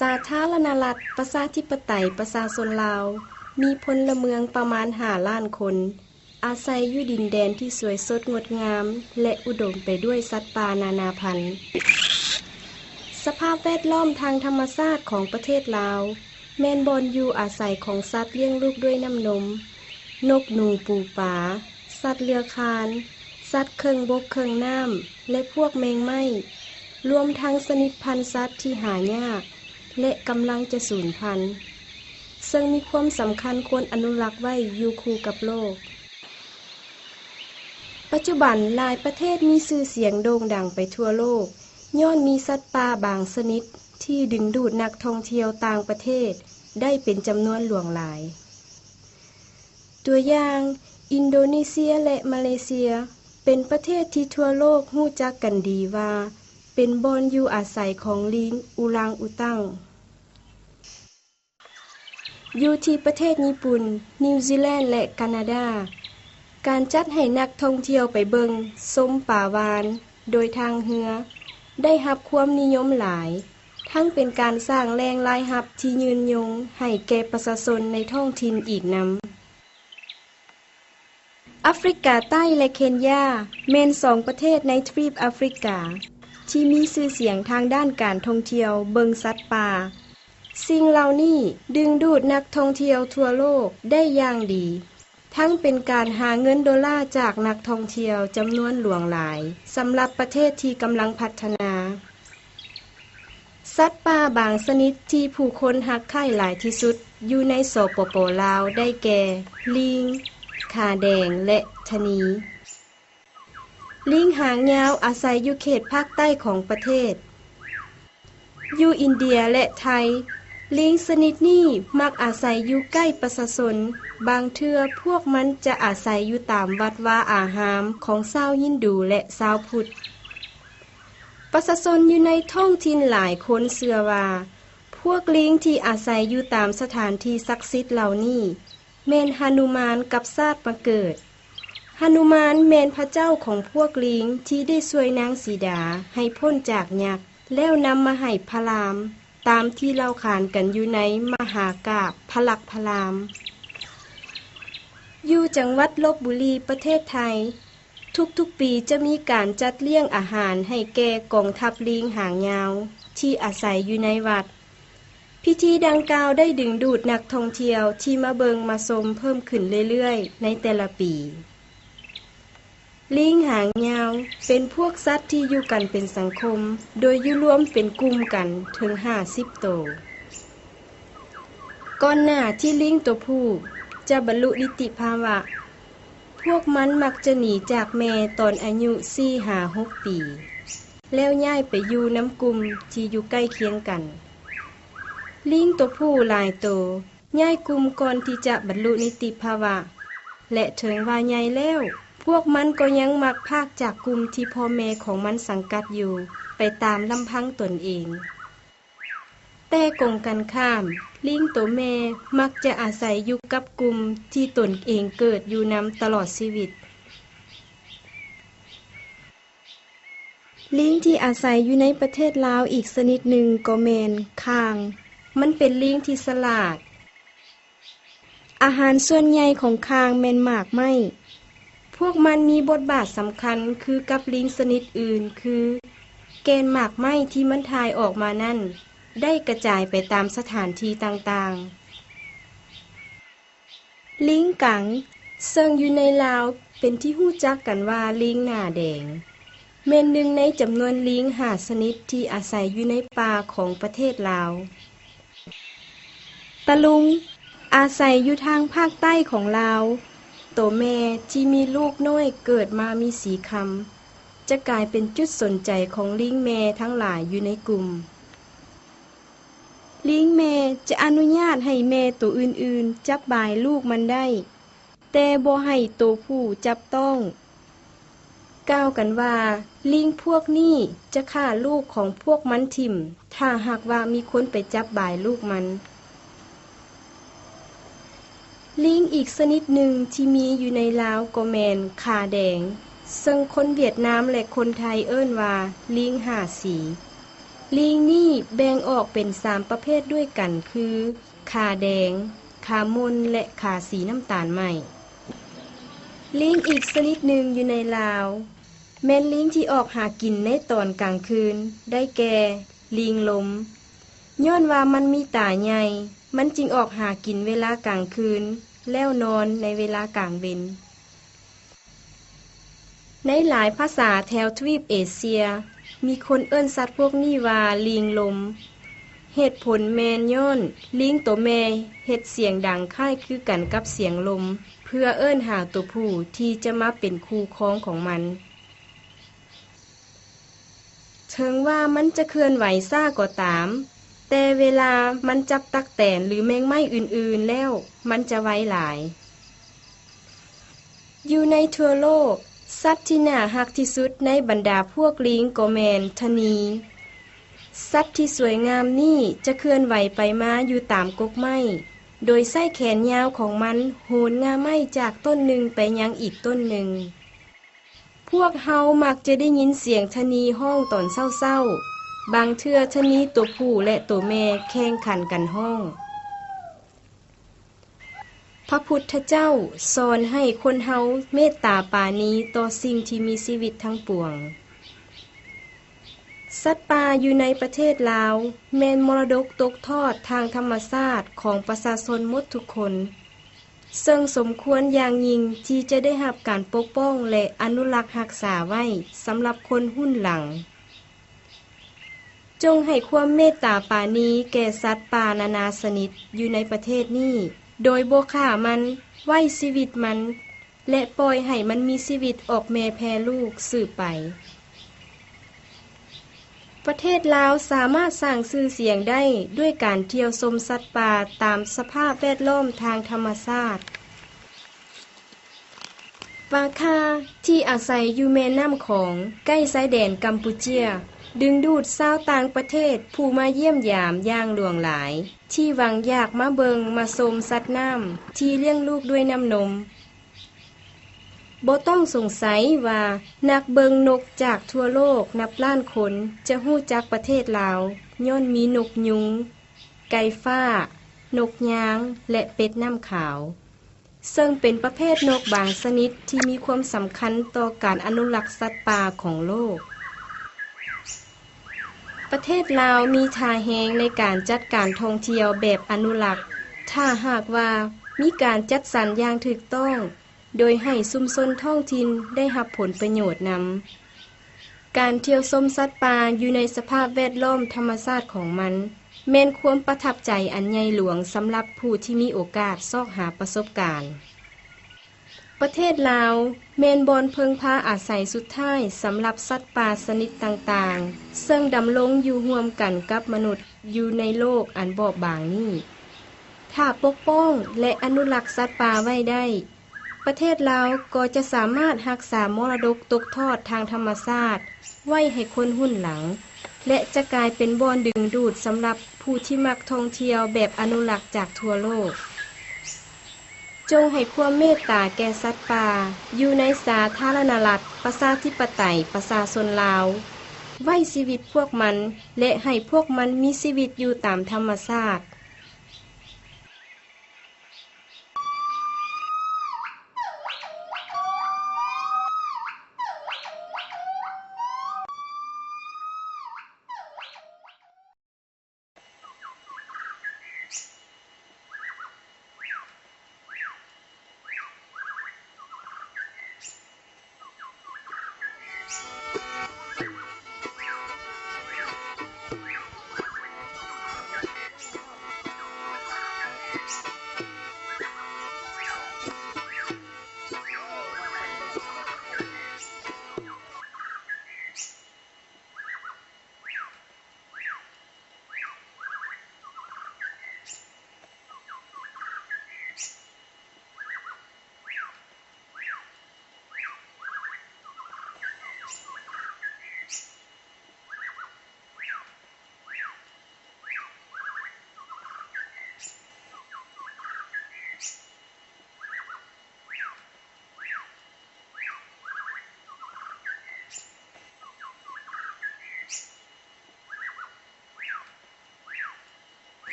ສາທາລະນະລັດ ປະຊາທິປະໄຕ ປະຊາຊົນລາວ ມີພົນລະເມືອງປະມານ ຫ້າລ້ານຄົນ ອາໄສຢູ່ດິນແດນທີ່ສວຍສົດງົດງາມ ແລະ ອຸດົມໄປດ້ວຍສັດປ່ານານາພັນ. ສະພາບແວດລ້ອມທາງທຳມະຊາດຂອງປະເທດລາວ ແມ່ນບ່ອນຢູ່ອາໄສຂອງສັດລ້ຽງລູກດ້ວຍນ້ຳນົມ, ນົກໜູປູປາ, ສັດເລືອຄານ, ສັດເຄິ່ງບົກເຄິ່ງນ້ຳ ແລະ ພວກແມງໄມ້, ລວມທັງຊະນິດພັນສັດທີ່ຫາຍາກ ແລະ ກຳລັງຈະສູນພັນ, ເຊິ່ງມີຄວາມສຳຄັນຄວນອະນຸລັກໄວ້ຢູ່ຄູ່ກັບໂລກ. ປັດຈຸບັນຫຼາຍປະເທດມີຊື່ສຽງໂດ່ງດັງໄປທົ່ວໂລກ ຍ້ອນມີສັດປ່າບາງຊະນິດທີ່ດຶງດູດນັກທ່ອງທ່ຽວຕ່າງປະເທດໄດ້ເປັນຈຳນວນຫຼວງຫຼາຍ. ຕົວຢ່າງ, ອິນໂດເນເຊຍ ແລະ ມາເລເຊຍ ເປັນປະເທດທີ່ທົ່ວໂລກຮູ້ຈັກກັນດີວ່າເປັນບ່ອນຢູ່ອາໄສຂອງລີງອູລັງອູຕັງ. ຢູ່ທີ່ປະເທດຍີ່ປຸ່ນ, ນິວຊີແລນ ແລະ ການາດາ, ການຈັດໃຫ້ນັກທ່ອງທ່ຽວໄປເບິ່ງຊົມປາວານໂດຍທາງເຮືອ ໄດ້ຮັບຄວາມນິຍົມຫຼາຍ, ທັງເປັນການສ້າງແຫຼ່ງລາຍຮັບທີ່ຍືນຍົງໃຫ້ແກ່ປະຊາຊົນໃນທ້ອງຖິ່ນອີກນຳ. ອາຟຣິກາໃຕ້ ແລະ ເຄນຢາ ແມ່ນສອງປະເທດໃນທະວີບອາຟຣິກາ ທີ່ມີຊື່ສຽງທາງດ້ານການທ່ອງທ່ຽວເບິ່ງສັດປ່າ. ສິ່ງເຫຼົ່ານີ້ດຶງດູດນັກທ່ອງທ່ຽວທົ່ວໂລກໄດ້ຢ່າງດີ, ທັງເປັນການຫາເງິນໂດລາຈາກນັກທ່ອງທ່ຽວຈຳນວນຫຼວງຫຼາຍສຳລັບປະເທດທີ່ກຳລັງພັດທະນາ. ສັດປ່າບາງຊະນິດທີ່ຜູ້ຄົນຮັກໃຄ່ຫຼາຍທີ່ສຸດຢູ່ໃນ ສປປ ລາວ ໄດ້ແກ່ ລີງ, ຂາແດງ ແລະ ທະນີ. ລີງຫາງຍາວອາໄສຢູ່ເຂດພາກໃຕ້ຂອງປະເທດ. ຢູ່ອິນເດຍ ແລະ ໄທ, ລີງຊະນິດນີ້ມັກອາໄສຢູ່ໃກ້ປະຊາຊົນ, ບາງເທື່ອພວກມັນຈະອາໄສຢູ່ຕາມວັດວາອາຮາມຂອງຊາວຮິນດູ ແລະ ຊາວພຸດ. ປະຊາຊົນຢູ່ໃນທ້ອງຖິ່ນຫຼາຍຄົນເຊື່ອວ່າ ພວກລີງທີ່ອາໄສຢູ່ຕາມສະຖານທີ່ສັກສິດເຫຼົ່ານີ້ ແມ່ນຫະນຸມານກັບຊາດມາເກີດ. ຫະນຸມານແມ່ນພະເຈົ້າຂອງພວກລີງທີ່ໄດ້ຊ່ວຍນາງສີດາໃຫ້ພົ້ນຈາກຍັກ ແລ້ວນຳມາໃຫ້ພະລາມ ຕາມທີ່ເລົ່າຂານກັນຢູ່ໃນມະຫາກາບພະລັກພະລາມ. ຢູ່ຈັງຫວັດລົບບຸລີ ປະເທດໄທ, ທຸກໆປີຈະມີການຈັດລ້ຽງອາຫານໃຫ້ແກ່ກອງທັບລີງຫາງຍາວທີ່ອາໄສຢູ່ໃນວັດ. ພິທີດັ່ງກ່າວໄດ້ດຶງດູດນັກທ່ອງທ່ຽວທີ່ມາເບິ່ງມາຊົມເພີ່ມຂຶ້ນເລື້ອຍໆໃນແຕ່ລະປີ. ລີງຫາງຍາວເປັນພວກສັດທີ່ຢູ່ກັນເປັນສັງຄົມ, ໂດຍຢູ່ລວມເປັນກຸ່ມກັນເຖິງຫ້າສິບໂຕ. ກ່ອນໜ້າທີ່ລີງຕົວຜູ້ຈະບັນລຸນິຕິພາວະ, ພວກມັນມັກຈະໜີຈາກແມ່ຕອນອາຍຸສີ່ຫາຫົກປີ, ແລ້ວຍ້າຍໄປຢູ່ນຳກຸ່ມທີ່ຢູ່ໃກ້ຄຽງກັນ. ລີງຕົວຜູ້ຫຼາຍໂຕຍ້າຍກຸ່ມກ່ອນທີ່ຈະບັນລຸນິຕິພາວະ, ແລະ ເຖິງວ່າໃຫຍ່ແລ້ວ, ພວກມັນກໍຍັງມັກພາກຈາກກຸ່ມທີ່ພໍ່ແມ່ຂອງມັນສັງກັດຢູ່ໄປຕາມລຳພັງຕົນເອງ. ແຕ່ກົງກັນຂ້າມ, ລີງໂຕແມ່ມັກຈະອາໄສຢູ່ກັບກຸ່ມທີ່ຕົນເອງເກີດຢູ່ນຳຕະຫຼອດຊີວິດ. ລີງທີ່ອາໄສຢູ່ໃນປະເທດລາວອີກຊະນິດໜຶ່ງກໍແມ່ນຂ່າງ. ມັນເປັນລີງທີ່ສະຫຼາດ. ອາຫານສ່ວນໃຫຍ່ຂອງຂ່າງແມ່ນໝາກໄມ້. ພວກມັນມີບົດບາດສຳຄັນຄືກັບລີງຊະນິດອື່ນ ຄື ແກ່ນໝາກໄມ້ທີ່ມັນຖ່າຍອອກມານັ້ນໄດ້ກະຈາຍໄປຕາມສະຖານທີ່ຕ່າງໆ. ລີງກັງ, ເຊິ່ງຢູ່ໃນລາວເປັນທີ່ຮູ້ຈັກກັນວ່າລີງໜ້າແດງ, ແມ່ນໜຶ່ງໃນຈຳນວນລີງຫ້າຊະນິດທີ່ອາໄສຢູ່ໃນປ່າຂອງປະເທດລາວ. ຕະລຸງ, ອາໄສຢູ່ທາງພາກໃຕ້ຂອງລາວ. ໂຕແມ່ທີ່ມີລູກນ້ອຍເກີດມາມີສີຄຳ ຈະກາຍເປັນຈຸດສົນໃຈຂອງລີງແມ່ທັງຫຼາຍຢູ່ໃນກຸ່ມ. ລີງແມ່ຈະອະນຸຍາດໃຫ້ແມ່ໂຕອື່ນໆຈັບບາຍລູກມັນໄດ້, ແຕ່ບໍ່ໃຫ້ໂຕຜູ້ຈັບຕ້ອງ. ກ່າວກັນວ່າລີງພວກນີ້ຈະຂ້າລູກຂອງພວກມັນຖິ້ມ ຖ້າຫາກວ່າມີຄົນໄປຈັບບາຍລູກມັນ. ລີງອີກຊະນິດໜຶ່ງທີ່ມີຢູ່ໃນລາວກໍແມ່ນຂາແດງ, ເຊິ່ງຄົນຫວຽດນາມ ແລະ ຄົນໄທເອີ້ນວ່າລີງຫ້າສີ. ລີງນີ້ແບ່ງອອກເປັນສາມປະເພດດ້ວຍກັນ ຄື ຂາແດງ, ຂາມົນ ແລະ ຂາສີນ້ຳຕານໄມ້. ລີງອີກຊະນິດໜຶ່ງຢູ່ໃນລາວ ແມ່ນລີງທີ່ອອກຫາກິນໃນຕອນກາງຄືນ ໄດ້ແກ່ ລີງລົມ. ຍ້ອນວ່າມັນມີຕາໃຫຍ່, ມັນຈຶ່ງອອກຫາກິນເວລາກາງຄືນ ແລ້ວນອນໃນເວລາກາງເວັນ. ໃນຫຼາຍພາສາແຖວທະວີບເອເຊຍ, ມີຄົນເອີ້ນສັດພວກນີ້ວ່າ ລີງລົມ. ເຫດຜົນແມ່ນຍ້ອນລີງໂຕແມ່ເຮັດສຽງດັງຄ້າຍຄືກັນກັບສຽງລົມ ເພື່ອເອີ້ນຫາໂຕຜູ້ທີ່ຈະມາເປັນຄູ່ຄອງຂອງມັນ. ເຖິງວ່າມັນຈະເຄື່ອນໄຫວຊ້າກໍຕາມ, ແຕ່ເວລາມັນຈັບຕັກແຕນ ຫຼື ແມງໄມ້ອື່ນໆແລ້ວ, ມັນຈະໄວຫຼາຍ. ຢູ່ໃນທົ່ວໂລກ, ສັດທີ່ໜ້າຮັກທີ່ສຸດໃນບັນດາພວກລີງກໍແມ່ນທະນີ. ສັດທີ່ສວຍງາມນີ້ຈະເຄື່ອນໄຫວໄປມາຢູ່ຕາມກົກໄມ້, ໂດຍໃຊ້ແຂນຍາວຂອງມັນໂຫນງ່າໄມ້ຈາກຕົ້ນໜຶ່ງໄປຍັງອີກຕົ້ນໜຶ່ງ. ພວກເຮົາມັກຈະໄດ້ຍິນສຽງທະນີຮ້ອງຕອນເຊົ້າໆ, ບາງເທື່ອທະນີໂຕຜູ້ ແລະ ໂຕແມ່ແຂ່ງຂັນກັນຮ້ອງ. ພະພຸດທະເຈົ້າສອນໃຫ້ຄົນເຮົາເມດຕາປານີຕໍ່ສິ່ງທີ່ມີຊີວິດທັງປວງ. ສັດປ່າຢູ່ໃນປະເທດລາວແມ່ນມໍລະດົກຕົກທອດທາງທຳມະຊາດຂອງປະຊາຊົນໝົດທຸກຄົນ, ເຊິ່ງສົມຄວນຢ່າງຍິ່ງທີ່ຈະໄດ້ຮັບການປົກປ້ອງ ແລະ ອະນຸລັກຮັກສາໄວ້ສຳລັບຄົນຮຸ່ນຫຼັງ. ຈົ່ງໃຫ້ຄວາມເມດຕາປານີແກ່ສັດປ່ານານາຊະນິດຢູ່ໃນປະເທດນີ້, ໂດຍບໍ່ຂ້າມັນ, ໄວ້ຊີວິດມັນ ແລະ ປ່ອຍໃຫ້ມັນມີຊີວິດອອກແມ່ແຜ່ລູກສືບໄປ. ປະເທດລາວສາມາດສ້າງຊື່ສຽງໄດ້ດ້ວຍການທ່ຽວຊົມສັດປ່າຕາມສະພາບແວດລ້ອມທາງທຳມະຊາດ. ປາຄາທີ່ອາໄສຢູ່ແມ່ນ້ຳຂອງ ໃກ້ຊາຍແດນກຳປູເຈຍ ດຶງດູດຊາວຕ່າງປະເທດຜູ້ມາຢ້ຽມຢາມຢ່າງຫຼວງຫຼາຍ ທີ່ຫວັງຢາກມາເບິ່ງມາຊົມສັດນ້ຳທີ່ລ້ຽງລູກດ້ວຍນ້ຳນົມ. ບໍ່ຕ້ອງສົງໄສວ່ານັກເບິ່ງນົກຈາກທົ່ວໂລກນັບລ້ານຄົນຈະຮູ້ຈັກປະເທດລາວ ຍ້ອນມີນົກຍຸງ, ໄກ່ຟ້າ, ນົກຍາງ ແລະ ເປັດນ້ຳຂາວ. ເຊິ່ງເປັນປະເພດນົກບາງຊະນິດທີ່ມີຄວາມສຳຄັນຕໍ່ການອະນຸລັກສັດປ່າຂອງໂລກ. ປະເທດລາວມີທ່າແຮງໃນການຈັດການທ່ອງທ່ຽວແບບອະນຸລັກ ຖ້າຫາກວ່າມີການຈັດສັນຢ່າງຖືກຕ້ອງ ໂດຍໃຫ້ຊຸມຊົນທ້ອງຖິ່ນໄດ້ຮັບຜົນປະໂຫຍດນຳ. ການທ່ຽວຊົມສັດປ່າຢູ່ໃນສະພາບແວດລ້ອມທຳມະຊາດຂອງມັນ ແມ່ນຄວາມປະທັບໃຈອັນໃຫຍ່ຫຼວງສຳລັບຜູ້ທີ່ມີໂອກາດຊອກຫາປະສົບການ. ປະເທດລາວແມ່ນບ່ອນເພິ່ງພາອາໄສສຸດທ້າຍສຳລັບສັດປ່າຊະນິດຕ່າງໆ ເຊິ່ງດຳລົງຢູ່ຮ່ວມກັນກັບມະນຸດຢູ່ໃນໂລກອັນບອບບາງນີ້. ຖ້າປົກປ້ອງ ແລະ ອະນຸລັກສັດປ່າໄວ້ໄດ້, ປະເທດລາວກໍຈະສາມາດຮັກສາມໍລະດົກຕົກທອດທາງທຳມະຊາດໄວ້ໃຫ້ຄົນຮຸ່ນຫຼັງ ແລະ ຈະກາຍເປັນບ່ອນດຶງດູດສຳລັບຜູ້ທີ່ມັກທ່ອງທ່ຽວແບບອະນຸລັກຈາກທົ່ວໂລກ. ຈົ່ງໃຫ້ຄວາມເມດຕາແກ່ສັດປ່າຢູ່ໃນສາທາລະນະລັດ ປະຊາທິປະໄຕ ປະຊາຊົນລາວ, ໄວ້ຊີວິດພວກມັນ ແລະ ໃຫ້ພວກມັນມີຊີວິດຢູ່ຕາມທຳມະຊາດ.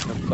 ລົດໄຟ.